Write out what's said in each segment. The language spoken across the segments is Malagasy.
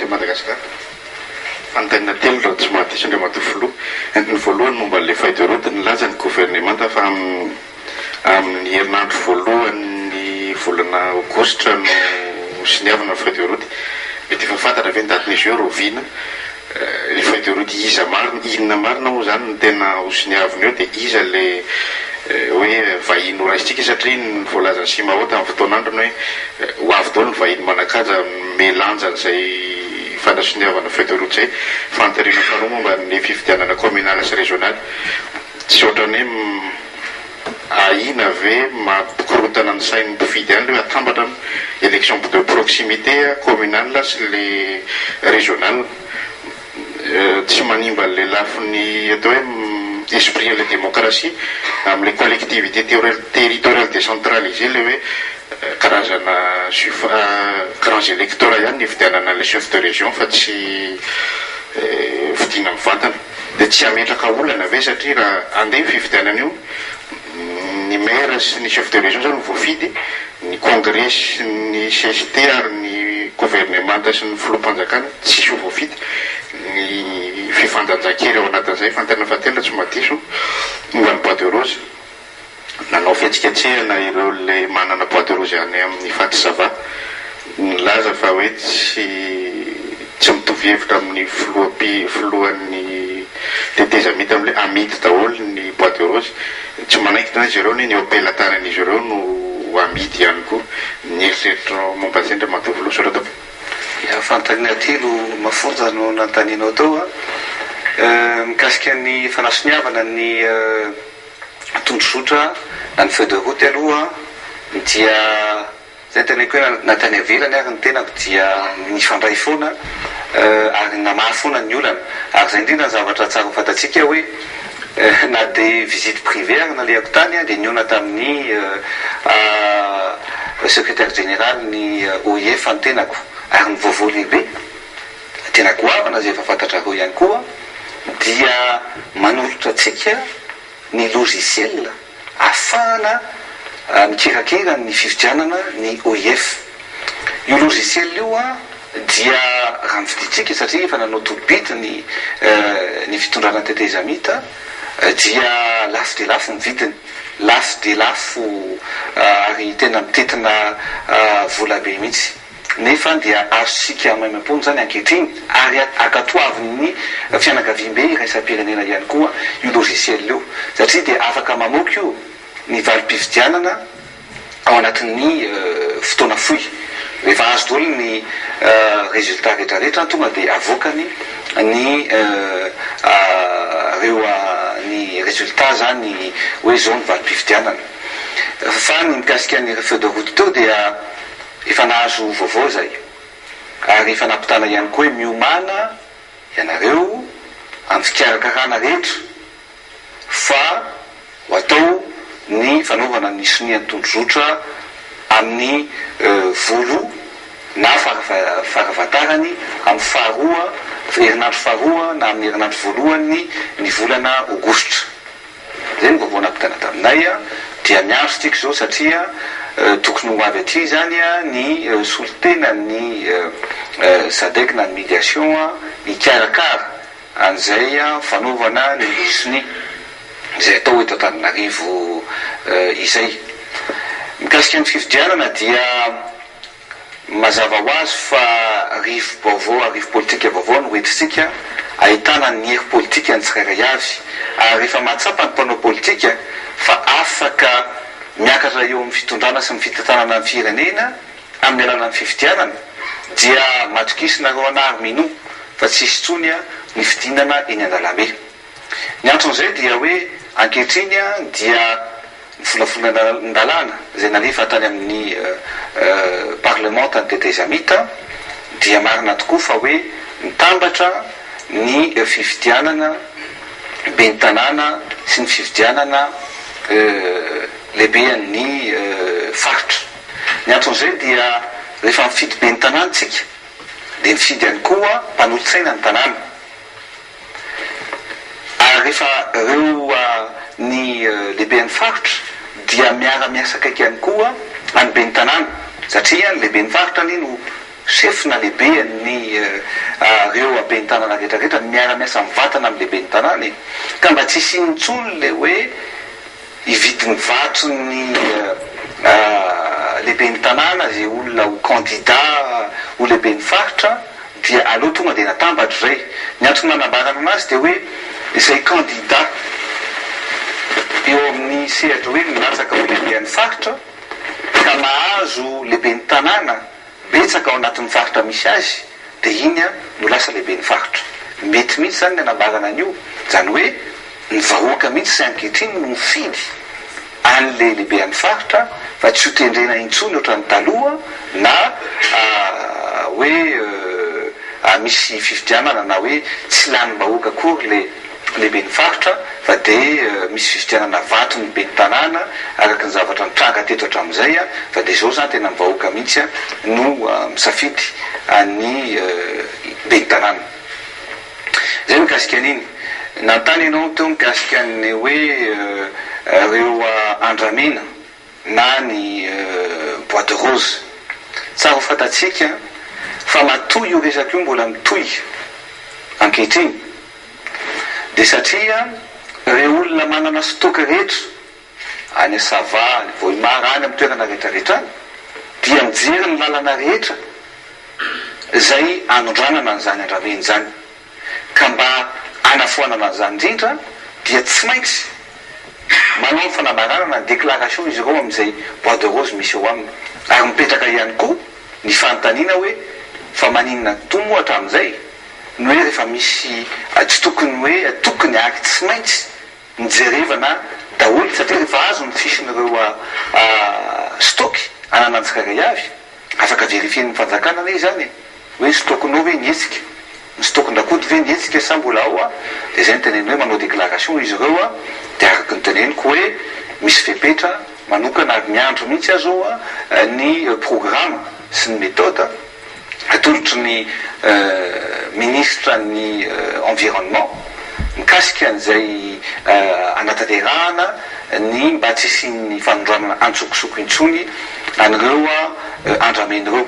Madagasikara. Fanontaniana telo raha tsy mahadiso Andriamatoa Filoha. Ny voalohany momba an'ilay feuille de route, nilaza ny governemanta fa amin'ny herinandro voalohan'ny volana aogositra no soniavina ny feuille de route. Mety efa fantatra ve ny datin'izy io, rahoviana? Ilay feuille de route iza marina, inona marina moa izany no tena ho soniavina eo dia iza ilay hoe vahiny ho raisintsika satria ny voalazan'i Simao tamin'ny fotoan'androny hoe ho avy daholo ny vahiny manan-kaja hanome lanja an'izay fanasoniavana feuille de route izay. Fanontaniana faharoa momba ny fifidianana communale sy régionale, tsy ohatran'ny hoe ahiana ve mampikorontana ny sain'ny mpifidy ihany ilay hoe atambatra ny élection de proximité communale sy ilay régionale? Tsy manimba an'ilay lafiny atao hoe esprit an'ilay démocratie amin'ilay collectivité territoriale décentralisée ilay hoe karazana grands électeurs ihany ny hifidianana an'ilay chef de région fa tsy fidiana mivantana. Dia tsy hametraka olana ve satria raha handeha io fifidianana io, ny maire sy ny chef de région izany no voafidy, ny congrès sy ny cst ary ny governemanta sy ny filoham-panjakana tsisy ho voafidy, ny fifandanjan-kery ao anatin'izay, fanontaniana fahatelo tsy mahadiso, momba ny bois de rose. Nanao fihetsiketsehana ireo ilay manana bois de rose any amin'ny faty Sava, nilaza fa hoe tsy tsy mitovy hevitra amin'ny filoha filohan'ny tetezamita amin'ny hoe amidy daholo ny bois de rose. Tsy manaiky izany izy ireo ny eo am-pelatanan'izy ireo no amidy ihany koa. Ny eritreritrao momba an'izay Andriamatoa Filoha. Misaotra tompoko. Ya, fanontaniana telo mafonja no nanontanianao teo an. Mikasika ny fanasoniavana ny tondrozotra na ny feuille de route aloha dia izay no teneniko hoe na tany ivelany ary ny tenako dia nifandray foana ary namaha foana ny olana ary izay indrindra ny zavatra tsara ho fantatsika hoe na dia visite privée ary nalehako tany dia nihaona tamin'ny secrétaire général ny OIF ny tenako ary ny vaovao lehibe tena goavana izay efa fantatrareo ihany koa dia manolotra antsika ny logiciel ahafahana mikirakira ny fifidianana ny OIF. Io logiciel io dia raha ny fidintsika satria efa nanao tolo-bidy ny ny fitondrana tetezamita dia lafo dia lafo ny vidiny, lafo dia lafo ary tena mitentina vola be mihitsy. Nefa dia azontsika maimaimpoana izany ankehitriny ary ankatoavin'ny fianakaviambe iraisam-pirenena ihany koa io logiciel io satria dia afaka mamoaka io ny valim-pifidianana ao anatin'ny fotoana fohy. Rehefa azo daholo ny résultat rehetra rehetra tonga dia avoakany ny ireo ny résultat izany hoe izao ny valim-pifidianana. Fa ny mikasika ny feuille de route teo dia Efa nahazo vaovao izay ary efa nampitana ihany koa hoe miomàna ianareo amin'ny fikarakarana rehetra fa ho atao ny fanaovana ny sonia ny tondrozotra amin'ny voaloha na farafahatarany amin'ny faharoa herinandro faharoa na amin'ny herinandro voalohany ny volana aogositra. Izay no vaovao nampitaina taminay dia miandry tsika izao satria tokony ho avy aty izany ny solontenan'ny Sadec na ny Mediation hikarakara an'izay fanaovana ny sonia izay atao eto Antananarivo izay. Mikasika ny fifidianana dia Mazava ho azy fa rivo-baovao ary rivo-politika vaovao no entintsika ahitana ny hery politika ny tsirairay avy ary rehefa mahatsapa ny mpanao politika fa afaka miakatra eo amin'ny fitondrana sy ny fitantanana ny firenena amin'ny alalan'ny fifidianana dia matokisinareo anah ary minoa fa tsy hisy intsony ny fidinana eny an-dalambe. Ny anton'izay dia hoe ankehitriny dia ny volavolan-dalàna izay nalefa tany amin'ny parlemanta ny tetezamita dia marina tokoa fa hoe mitambatra ny fifidianana ben'ny tanàna sy ny fifidianana lehibean'ny faritra. Ny anton'izay dia rehefa mifidy ben'ny tanàna isika dia mifidy ihany koa mpanolotsaina ny tanàna. Ary rehefa reo ny lehiben'ny faritra dia miara miasa akaiky ihany koa any ben'ny tanàna satria ny lehiben'ny faritra anie no Chef na lehibean'ny reo ben'ny tanàna rehetra rehetra miara miasa mivantana amin'ny lehiben'ny tanàna e! Ka mba tsy hisiany intsony le hoe hividy ny vaton'ny lehiben'ny tanàna ze olona ho candidat ho lehiben'ny faritra dia aleo tonga dia natambatra izay. Ny antony nanambarana anazy dia hoe izay candidat eo amin'ny sehatra hoe milatsaka ho lehibean'ny faritra ka mahazo lehiben'ny tanàna betsaka ao anatin'ny faritra misy azy dia iny no lasa lehiben'ny faritra. Mety mihitsy izany ny anambarana an'io, izany hoe ny vahoaka mihitsy izay ankehitriny no mifidy an'ilay lehibean'ny faritra fa tsy ho tendrena intsony ohatran'ny taloha na hoe misy fifidianana na hoe tsy lanim-bahoaka akory ilay lehiben'ny faritra fa dia misy fifidianana vato ny ben'ny tanàna araka ny zavatra nitranga teto hatramin'izay fa dia izao izany tena ny vahoaka mihitsy no misafidy an'ny ben'ny tanàna. Izay mikasika an'iny. Nanontany ianao teo mikasika ny hoe ireo andramena na ny bois de rose. Tsara ho fantatsika fa matoa io resaka io mbola mitohy ankehitriny dia satria ireo olona manana stock rehetra any Sava, any Vohimara, any amin'ny toerana rehetra rehetra any dia mijery ny lalana rehetra izay anondranana an'izany andramena izany. Ka mba hanafoanana an'izany indrindra dia tsy maintsy manao ny fanambarana na ny déclaration izy ireo amin'izay bois de rose misy eo aminy. Ary mipetraka ihany koa ny fanontaniana hoe fa maninona toa moa hatramin'izay no hoe rehefa misy tsy tokony hoe tokony ary tsy maintsy nijerevana daholo satria rehefa azo ny fiche-n'ireo stock ananan'ny tsirairay avy afaka verifier-n'ny fanjakana anie izany e! Hoe stock-nao ve nihetsika? Ny stock-n-dRakoto ve nihetsika sa mbola ao a? Dia izay no teneniny hoe manao déclaration izy ireo a, dia araka ny teneniko hoe misy fepetra manokana ary miandry mihitsy aho izao a ny programa sy ny méthode atolotry ny ministre ny environnement mikasika an'izay hanatanterahana ny mba tsy hisian'ny fanondranana antsokosoko intsony an'ireo andramena ireo.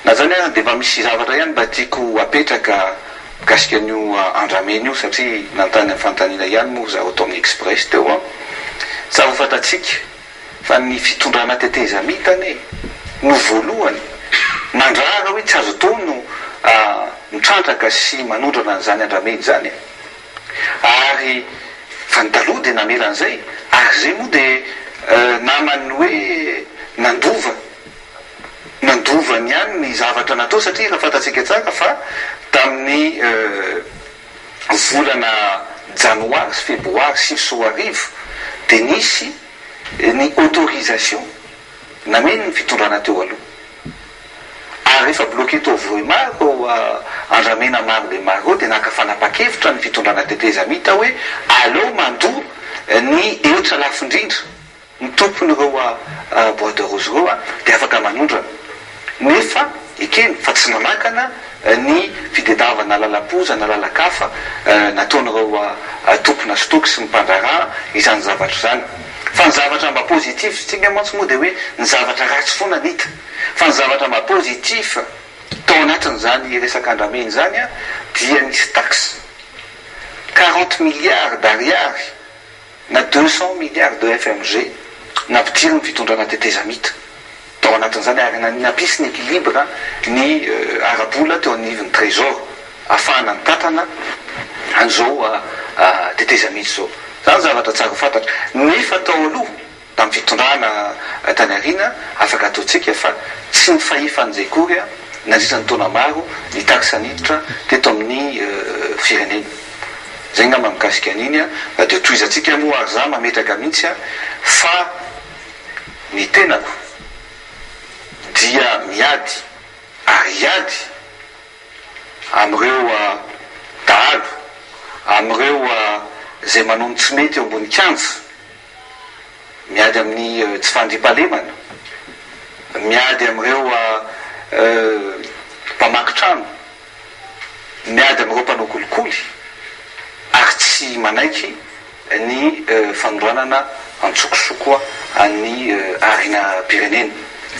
Na zany aza dia mba misy zavatra ihany mba tiako apetraka mikasika an'io andramena io satria nanontany fanontaniana ihany moa zaho tao amin'ny express teo an. Tsara ho fantatsika fa ny fitondrana tetezamita anie no voalohany nandrara hoe tsy azo atao no mitrandraka sy manondrana an'izany andramena izany e. Ary fa ny taloha dia namela an'izay ary izay moa dia naman'ny hoe nandova nandovany ihany ny zavatra natao satria efa fantatsika tsara fa tamin'ny volana janoary sy febroary 2009 dia nisy ny autorisation nameno ny fitondrana teo aloha ary rehefa bloqué tao Vohemar ireo andramena maro dia maro ireo dia naka fanapahan-kevitra ny fitondrana tetezamita hoe aleo mandoa ny hetra lafo indrindra Ny tompon'ireo bois de rose ireo dia afaka manondrana, nefa ekeny fa tsy nanakana ny fitedavana lalam-poza na lalan-kafa nataon'ireo tompona stock sy ny mpandraharaha izany zavatra izany. Fa ny zavatra mba positif, tsika mantsy moa dia hoe ny zavatra ratsy foana ny hita, fa ny zavatra mba positif tao anatin'izany resaka andramena izany dia nisy taxe 40 milliards d'ariary na 200 milliards de FMG nampidirin'ny fitondrana tetezamita tao anatin'izany ary nampisy ny équilibre ny ara-bola teo anivon'ny trésor ahafahana mitantana an'izao tetezamita izao. Izany zavatra tsara ho fantatra. Nefa tao aloha tamin'ny fitondrana tany aoriana, afaka ataontsika fa tsy nifahifa an'izay akory nandritra ny taona maro ny taxe niditra teto amin'ny firenena. Izay angamba mikasika an'iny fa dia tohizantsika moa ary za mametraka mihitsy fa ny tenako dia miady ary hiady amin'ireo dahalo, amin'ireo izay manao ny tsy mety eo ambony kianja. Miady amin'ny tsy fandriampahalemana, miady amin'ireo mpamaky trano, miady amin'ireo mpanao kolikoly ary tsy manaiky ny fanondranana antsokosoko an'ny harenam-pirenena.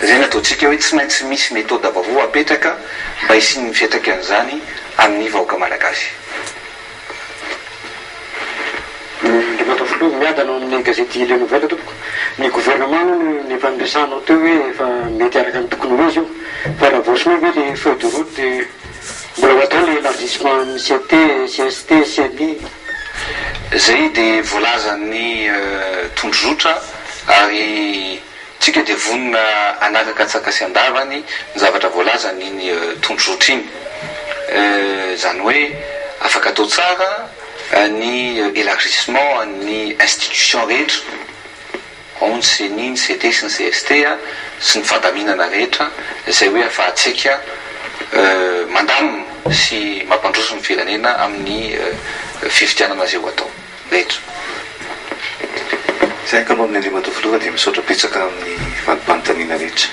Izay no ataontsika hoe tsy maintsy misy méthode vaovao apetraka mba hisian'ny fiantraikan'izany amin'ny vahoaka malagasy. Andriamatoa Filoha, miadana ao amin'ny gazety Les Nouvelles tompoko. Ny gouvernement aloha no efa niresahanao teo hoe efa mety araka ny tokony ho izy io. Fa raha voasonia ve le feuille de route dia mbola ho atao le élargissement amin'ny CT, CST, CNI? Izay dia voalazan'ny tondrozotra ary tsika dia vonona hanaraka antsaka sy andavany ny zavatra voalazan'iny tondrozotra iny. Izany hoe afaka atao tsara ny élargissement an'ny institution rehetra, ao ny ceni, ny CT sy ny CST sy ny fandaminana rehetra izay hoe afahantsika mandamina sy mampandroso ny firenena amin'ny fifidianana izay ho atao rehetra. Izay angamba amin'ny Andriamatoa Filoha dia misaotra betsaka amin'ny valim-panontaniana rehetra.